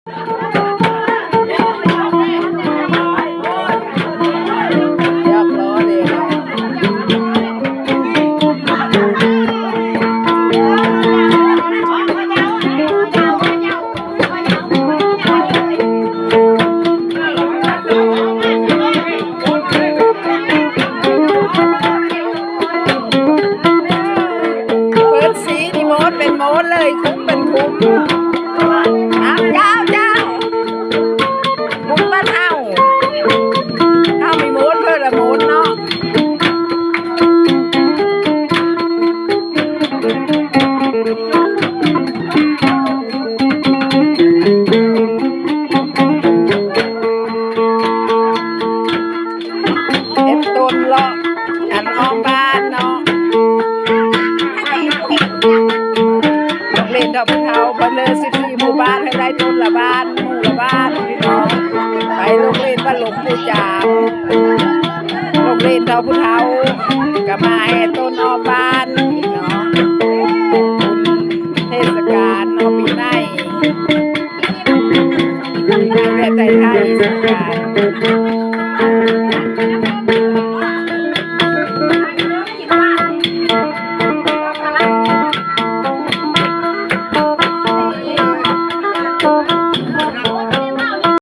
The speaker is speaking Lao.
ຢອກລໍ້ເດ້. ເປີດສີນີ້ໂມນເປັນໂມນເລີຍ ຄຸມເປັນຄຸມ. ເອົາ ເຈົ້າ ເຈົ້າ ບຸນບ້ານເຮົາ ເຮົາມີໂມນເພິ່ນລະໂມນເນາະ. ເຮັດຕົ້ນເລາະ ອັນອ້ອມບ້ານເນາະ. ໂຮງຮຽນເຖົ້າຜູ້ເຖົ້າເພິ່ນເລີຍ ສິບສີ່ ໝູ່ບ້ານ ໃຫ້ໄດ້ຕົ້ນລະບ້ານ ໝູ່ລະບ້ານ ພີ່ນ້ອງ. ໄປໂຮງຮຽນບ້ານຫຼວງປູ່ຈາງ ໂຮງຮຽນເຖົ້າຜູ້ເຖົ້າ ກໍມາແຫ່ຕົ້ນອ້ອມບ້ານ ພີ່ນ້ອງ. ເທດສະການເນາະ ປີໃໝ່ ປີໃໝ່ແບບໄທໆ ສົງການ.